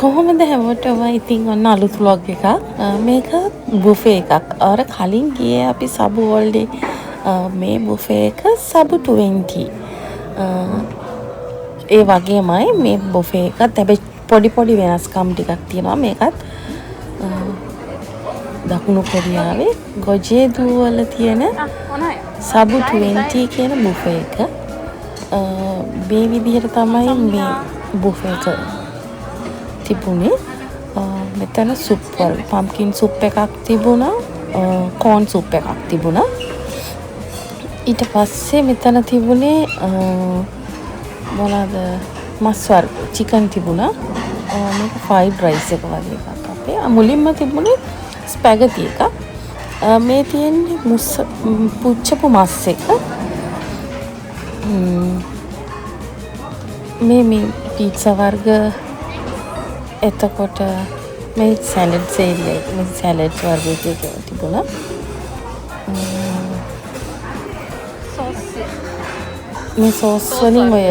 කොහොමද හැමෝටම ඉතින් ඔන්න අලුත් ව්ලොග් එකක්. මේක බුෆේ එකක්. අර කලින් ගියේ අපි සබු වෝල්ඩේ මේ බුෆේ එක සබු 20. ඒ වගේමයි මේ බුෆේ එකත්. හැබැයි පොඩි පොඩි වෙනස්කම් ටිකක් තියෙනවා. මේකත් දකුණු කොරියාවේ ගොජේ දූවල තියෙන සබු 20 කියන බුෆේ එක. මේ විදිහට තමයි මේ බුෆේ එක තිබුණේ. මෙතන සුප් වර්ග, පම්කින් සුප් එකක් තිබුණා, කෝන් සුප් එකක් තිබුණා. ඊට පස්සේ මෙතන තිබුණේ මොනවාද, මස් වර්ග, චිකන් තිබුණා. මේක ෆ්‍රයිඩ් රයිස් එක වගේ එකක් අපේ. මුලින්ම තිබුණේ ස්පැගටි එකක්. මේ තියෙන්නේ පුච්චපු මස් එක. මේ පීට්සා වර්ග. එතකොට මේ සැලඩ්ස් ඒරියා එක, මේ සැලඩ්ස් වර්ග එක එක තිබුණා. මේ සෝස් වලින් ඔය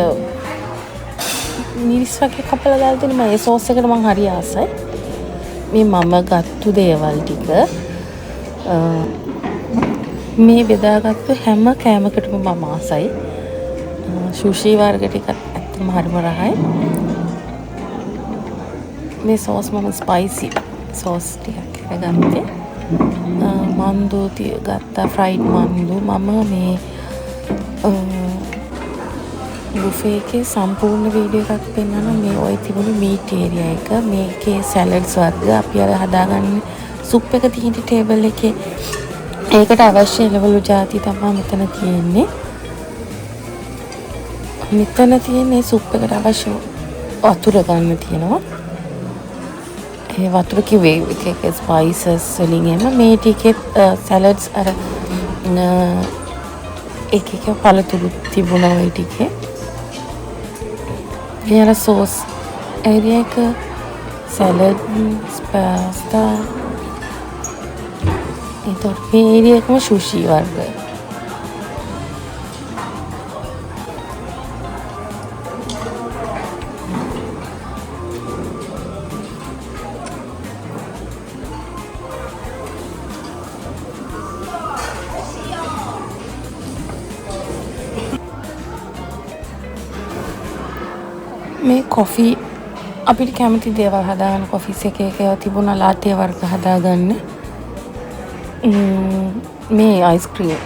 මිරිස් වගේ කපලා දාලා තියෙන මම ඒ සෝස් එකට මං හරි ආසයි. මේ මම ගත්තු දේවල් ටික, මේ බෙදාගත්තු හැම කෑමකටම මම ආසයි. සුෂි වර්ග ටිකත් ඇත්තටම හරිම රහයි. මේ සෝස් මම ස්පයිසි සෝස් ටිකක් අරගත්තේ. මන්දු ගත්තා, ෆ්‍රයිඩ් මන්දු. මම මේ බුෆේ එකේ සම්පූර්ණ වීඩියෝ එකක් පෙන්නනවා. මේ ඔය තිබුණු මීට් ඒරියා එක. මේකේ සැලඩ්ස් වර්ග අපි අර හදාගන්න සුප් එක තියෙන ටේබල් එකේ ඒකට අවශ්‍ය එළවලු ජාති තමයි මෙතන තියෙන්නේ. මෙතන තියෙන්නේ සුප් එකට අවශ්‍ය වතුර ගන්න තියෙනවා. ඒ වතුර කිව්වේ එක එක ස්පයිසස් වලින් එම මේ ටිකෙත් සැලඩ්ස් අර එක එක පළතුරු තිබුණා ඔය ටිකේ. මේ අර සෝස් ඒරියා එක සැලඩ් පාස්තා. එතකොට මේ ඒරියා එකම සුෂි වර්ග. මේ කොෆි අපිට කැමති දේවල් හදාගන්න කොෆිස් එක එක ඒවා තිබුණා, ලාටේ වර්ග හදාගන්න. මේ අයිස්ක්‍රීම්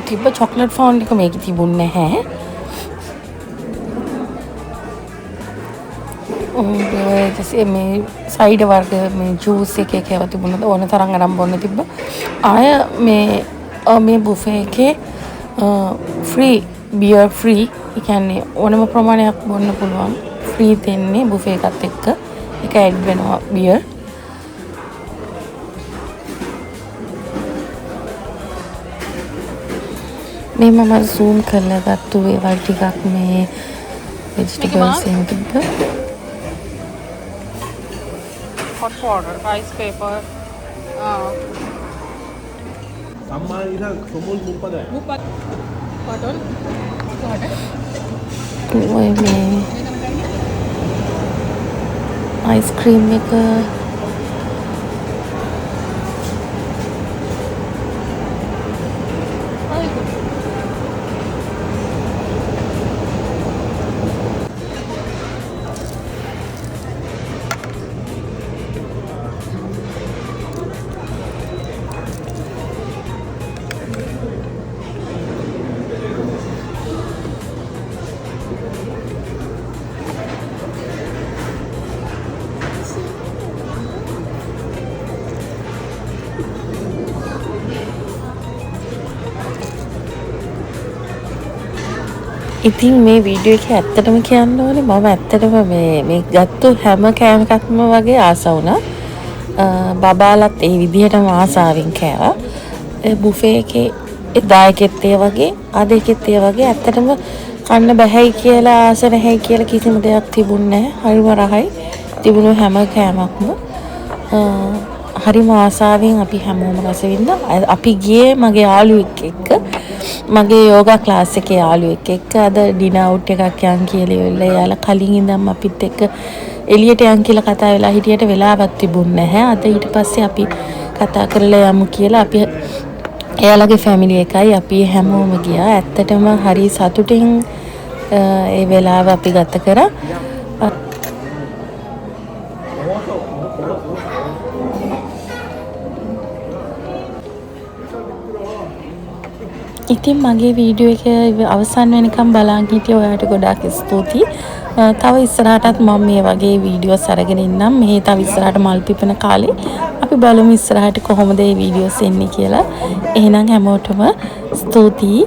තිබ්බ චොක්ලට් ෆවුන්ට් එක මේකේ තිබුණ නැහැ. මේ සයිඩ් වර්ග මේ ජූස් එක එක ඒවා තිබුණා, ඕන තරම් අරන් බොන්න තිබ්බ. ආය මේ බුෆේ එකේ ෆ්‍රී බියර් ෆ්‍රී, ඒ කියන්නේ ඕනම ප්‍රමාණයක් බොන්න පුළුවන් ෆ්‍රී දෙන්නේ බුෆේ එකත් එක්ක. ඒක ඇඩ් වෙනවා බියර්. මේ මම සූම් කරලා ගත්තු ඒවල් ටිකක් මේ වෙජිටබල්ස් එහෙම තිබ්බ. Hot water, rice paper. සම්මාන ඉඳන් සොමුල් මුප්පදයි. මුප්පත්. පටොල්. ඔය මේ අයිස්ක්‍රීම් එක. ඉතින් මේ වීඩියෝ එකේ ඇත්තටම කියන්න ඕනේ මම ඇත්තටම මේ ගත්තු හැම කෑම එකක්ම වගේ ආස වුණා. බබාලත් ඒ විදිහටම ආසාවෙන් කෑවා. ඒ බුෆේ එකේ එදා එකෙත් ඒ වගේ අද එකෙත් ඒ වගේ ඇත්තටම කන්න බැහැයි කියලා ආස නැහැයි කියලා කිසිම දෙයක් තිබුණේ නැහැ. හරිම රහයි තිබුණු හැම කෑමක්ම. හරිම ආසාවෙන් අපි හැමෝම රස විඳා. අපි ගියේ මගේ යාළුවෙක් එක්ක, මගේ යෝගා ක්ලාස් එකේ යාළුවෙක් එක්ක අද ඩිනර් අවුට් එකක් යන් කියලා ඉවරලා එයාලා කලින් ඉඳන්ම අපිත් එක්ක එළියට යන් කියලා කතා වෙලා හිටියට වෙලාවක් තිබුණ නැහැ. අද ඊට පස්සේ අපි කතා කරලා යමු කියලා අපි එයාලගේ ෆැමිලි එකයි අපි හැමෝම ගියා. ඇත්තටම හරි සතුටින් ඒ වෙලාව අපි ගත කරා. ඉතින් මගේ වීඩියෝ එක අවසන් වෙනකම් බලන් හිටිය ඔයාට ගොඩාක් ස්තුතියි. තව ඉස්සරහටත් මම මේ වගේ වීඩියෝස් අරගෙන ඉන්නම්. මෙහි තව ඉස්සරහට මල් පිපෙන කාලේ අපි බලමු ඉස්සරහට කොහොමද මේ වීඩියෝස් එන්නේ කියලා. එහෙනම් හැමෝටම ස්තුතියි.